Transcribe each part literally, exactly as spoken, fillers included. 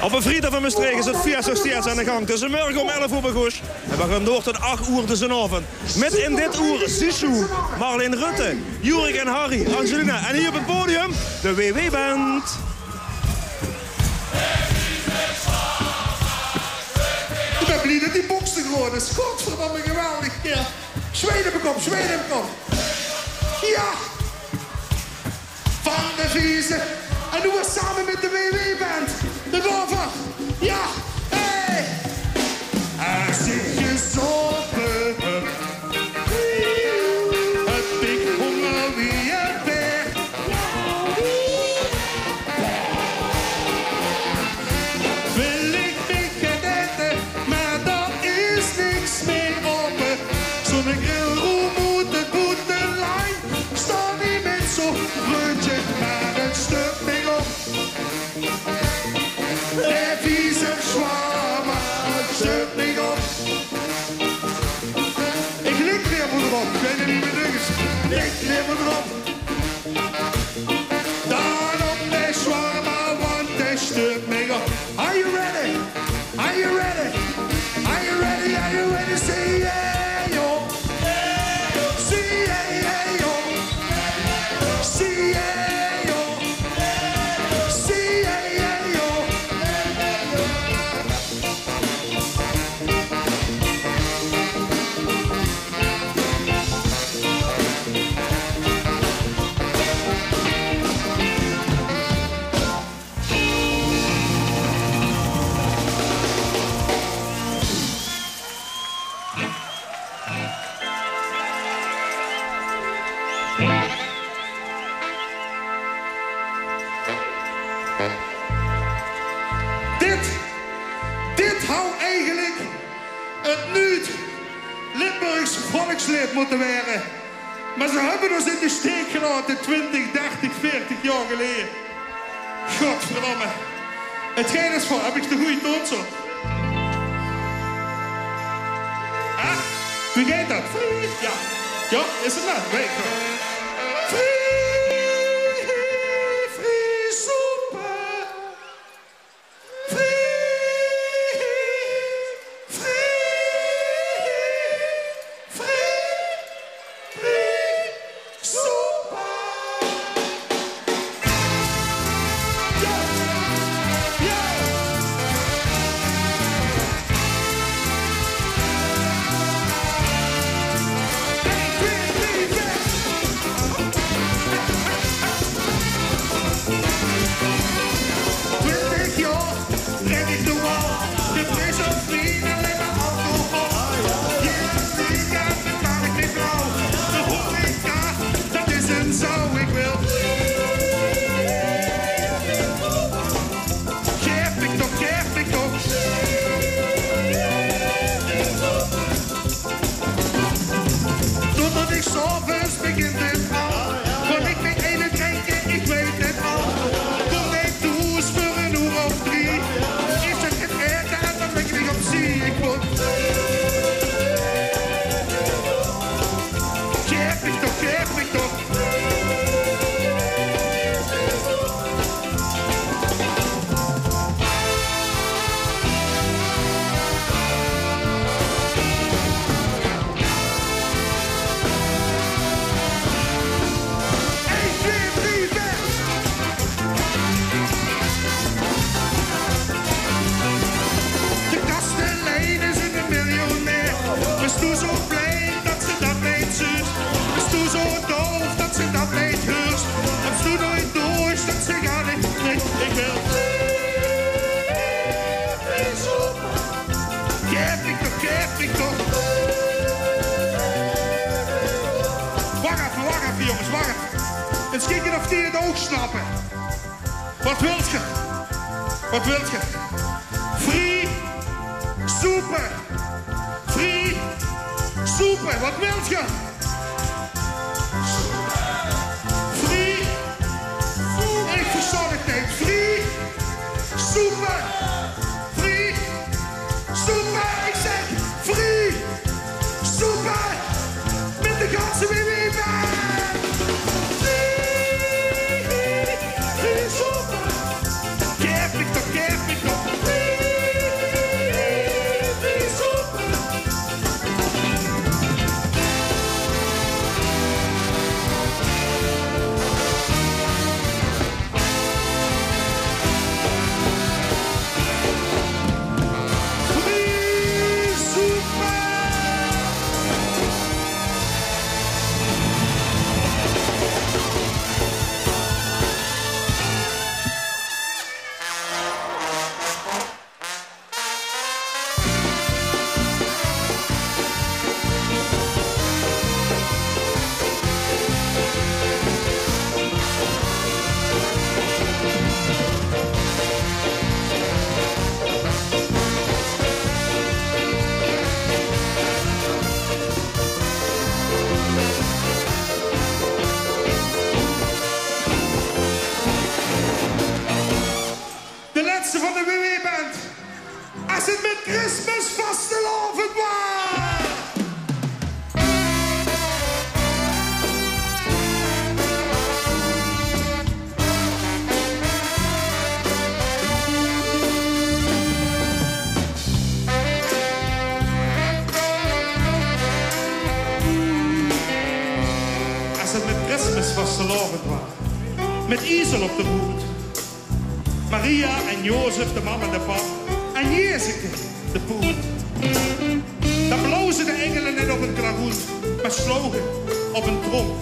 Op 'ne vriedig in Mestreech is 't fies nog steeds aan de gang. Tösse mörge óm elf oer begós en veer gaon door tot ach oer dezen aovend. Mit in dit oer Zizou, Marleen Rutte, Jurik en Harry, Angelina en hie op 't podium de W W Band. Ich bön blie det die boks te groot is. Godverdomme, geweldig. Ja. Zweet op de kop, zweet op de kop. Ja. Van de Vieze. En noe weer same mit de W W Band. De Rover. Ja. Hey. Es ich gezaope höb, höb ich hónger wie ein beer. Wil ich mich get aete, mer dao is niks mier aope. Zoe'n grillroom oet 't boeteland. Staon hie mit zoe'n breudje, mer 't stuit mich op. De vieze shawarma, 't stuit mich op. Ich lik leever d'rop, ich weit neet wie 't mit uch is. Lik leever d'rop. Dan op de shawarma, want 't stuit mich op. Are you ready? Are you ready? Are you ready? Are you ready? Say yeah, yo. Say yeah, yeah, yo. Say yeah, yo. Say yeah, yeah, yo. Dit, dit hou eigelik 't nuuj Limburgs volkslid mótte waere. Mer ze höbbe ós in de steek gelaote, twintig, dertig, veertig jaor geleje. Godverdomme. 't Geit ins veur, höb ich de gooj toon zat? Hè? Wie geit det? Vrie? Ja. Ja, is 't net? Weit ich waal. Vrie, vrie, super. Vrie, vrie, vrie, vrie, super. Ja, ja. Ein, twee, drie, veer. Twintig jaor drink ich noe al de fris of wien, allein mer alcohol. Jeder weekend betaal ich mich blauw. De horeca, det is ein zooi, ich wil. Gaef mich toch, gaef mich toch. Doordet ich 's aoves begin te al, kan ich mich eine drinke, ich weit 't al. Kóm ich thoes veur ein oer of drie, is 't 't aete en dan lik ich op zie. Ich mót. Gaef mich toch, gaef mich toch. Ein, twee, drie, veer. De kastelein is eine miljonair. Bös doe zo blij det se det neet zuus? Bös doe zo doof det se det neet huurs? Höbs doe noeats door det se gaar neet, neet, ich wil. Gaef mich toch, gaef mich toch. Wach effe, wach effe, jónges, wach effe. Ins kieke of die 't ouch snappe. Waat wilt geer? Waat wilt geer? Vrie, zoepe. Vrie, zoepe. Waat wilt geer? Vrie, ich verstaon 't neet. Vrie, zoepe. Vrie, zoepe. Ich zèk vrie, zoepe. Mit de ganse W W Band. Vrie, vrie, zoepe. Gaef mich toch, gaef mich toch. vastelaovend waor. Mit Iesel op de hoed. Maria en Jozef, de mam en de pap. En Jezeke, de poet. Dan blaoze de ingele neet op ein klaroen, mer sloge op ein trom.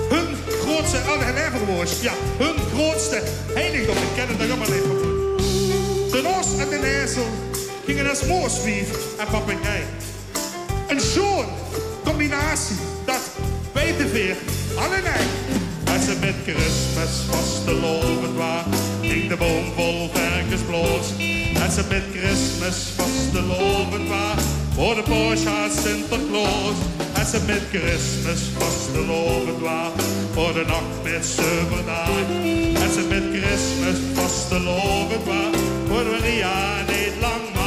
Hun grootste, oh, de Leverwoos, jao, hun grootste heiligdom, ich kin 't nog ummer neet vergooj. De os en de ezel ginge es mooswief en papegei. Ein sjoon combinatie, dat weite veer allebei. Es 't mit Christmas vastelaovend waor, ging de boum vol verkes bloos. Es 't mit Christmas vastelaovend waor, woor de paos haos Sinterklaos. Es 't mit Christmas vastelaovend waor, woor de nach mit zeuver daag. Es 't mit Christmas vastelaovend waor, woor Maria neet lang maag.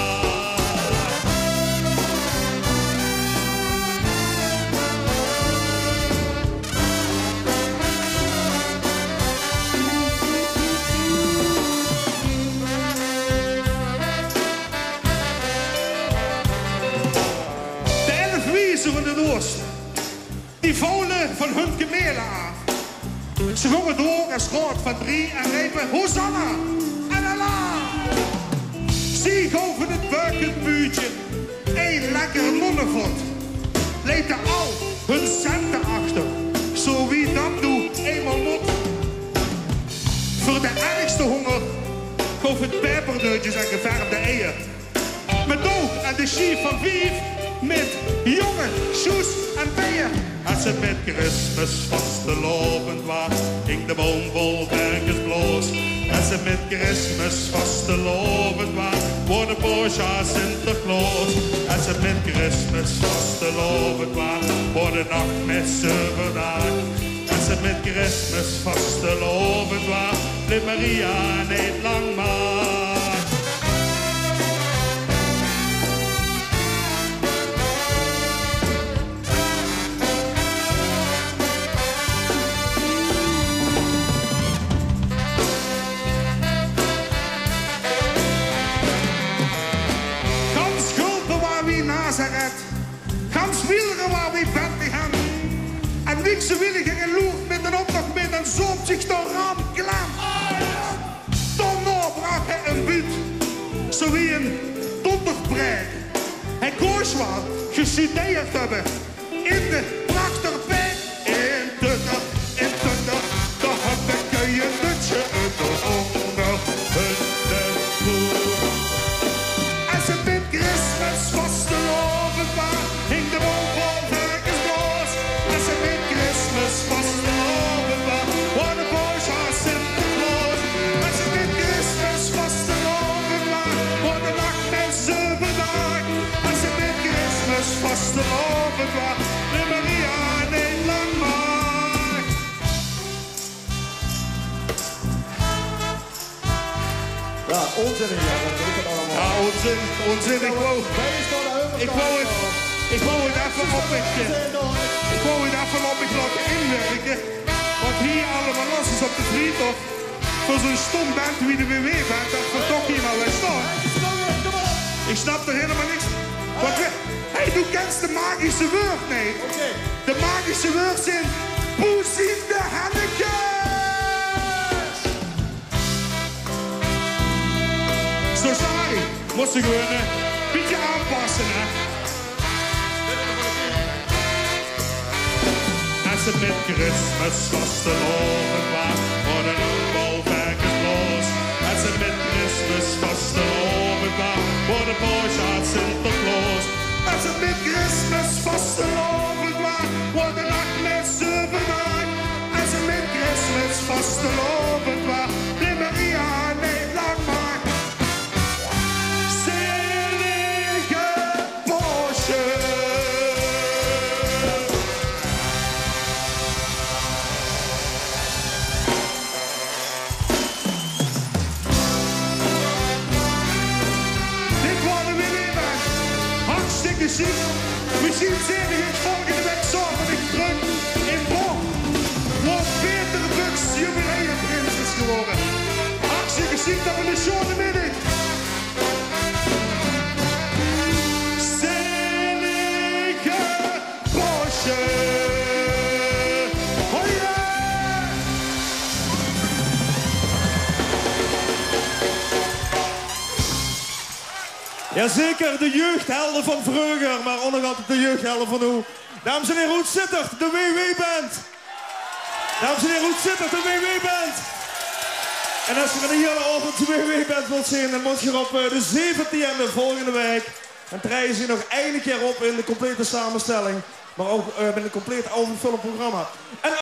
De elf wieze van de ooste, die voole van hun kemele aaf. Ze gonge door es raod van drie en repe: "Hosanna en alaaf!" Zie gove 't buikend buutje ein lekker nonnevot, leete al hun cente achter, zo wie dat noe einmaol mót. Veur de ergste honger gove 't peperdeutjes en geverfde eier. Mit ouk aan de sjief van vief, mit jonge sjoes en beier. Es 't mit Christmas vastelaovend waor, ging de boum vol verkes bloos. Es 't mit Christmas vastelaovend waor, woor de paos haos Sinterklaos. Es 't mit Christmas vastelaovend waor, woor de nach mit zeuver daag. Es 't mit Christmas vastelaovend waor, bleef Maria neet lang maag. Gans Gulpe waor wie Nazareth. Gans Wielder waor wie Bethlehem. En Wiekse Willy ging in Lourdes mit 'nen optoch mit en zoop zich dao ram klem. Daonao braak hae ein buut, zo wie ein donderpraet. Hae kós waal gestudeerd te höbbe in de prachterpaet. In Tutter, in Tutter, dao höb ich ein buutsje ónger hunne voet. Es 't mit Christmas vastelaovend waor, ging de boum vol verkes bloos. Es 't mit Christmas vastelaovend waor, woor de paos haos Sinterklaos. Es 't mit Christmas vastelaovend waor, woor de nach mit zeuver daag. Es 't mit Christmas vastelaovend waor, bleef Maria neet lang maag. Jao, ónzinnig, jao, dat is 't allemaol. Jao, ónzin, ónzin. Ich wou, ich wou 't, ich wou 't effe op mich, ich wou 't effe op mich laote inwirke. Waat hie allemaol los is op de Vriethof. Veur zo'n stom band wie de W W-band, dat v'r toch hie mer weer staon. Ich snap d'r hielemaol niks. Waat weer, hey, doe kins de magische wäörd neet. De magische wäörd zeen: boe zeen de hennekes? Zo, sorry. Mós se gewoon, eh, bietje aanpasse, hè. Es 't mit Christmas vastelaovend waor, woor de nach vol verkes bloos. Es 't mit Christmas vastelaovend waor, woor de paos haos Sinterklaos. Es 't mit Christmas vastelaovend waor, woor de nach mit zeuver daag. Es 't mit Christmas vastelaovend waor, bleef Maria neet lang maag. Zalige Paosje. Dit waor de W W-band. Hartstikke sjiek. Veer zeen zaenig volgende waek zaoterdig trök in Bochum, wo Peter Bux jubileumprins is gewore. Hartstikke sjiek, dat v'r 'ne sjoone middig. Zalige Paosje. Hoi, Jazeker, de jeugdhelde van vreuger, mer ouch nog altied de jeugdhelde van noe. Dames en here, oet Zitterd, de W W Band. Dames en here, oet Zitterd, de W W Band. En es geer 'ne hiele aovend de W W Band wilt zeen, dan mót geer op, eh, de zeventiende, volgende waek. Dan traeje ze nog eine kier op in de complete samestelling, mer ouch, eh, mit ein compleet aovendvullend programma. En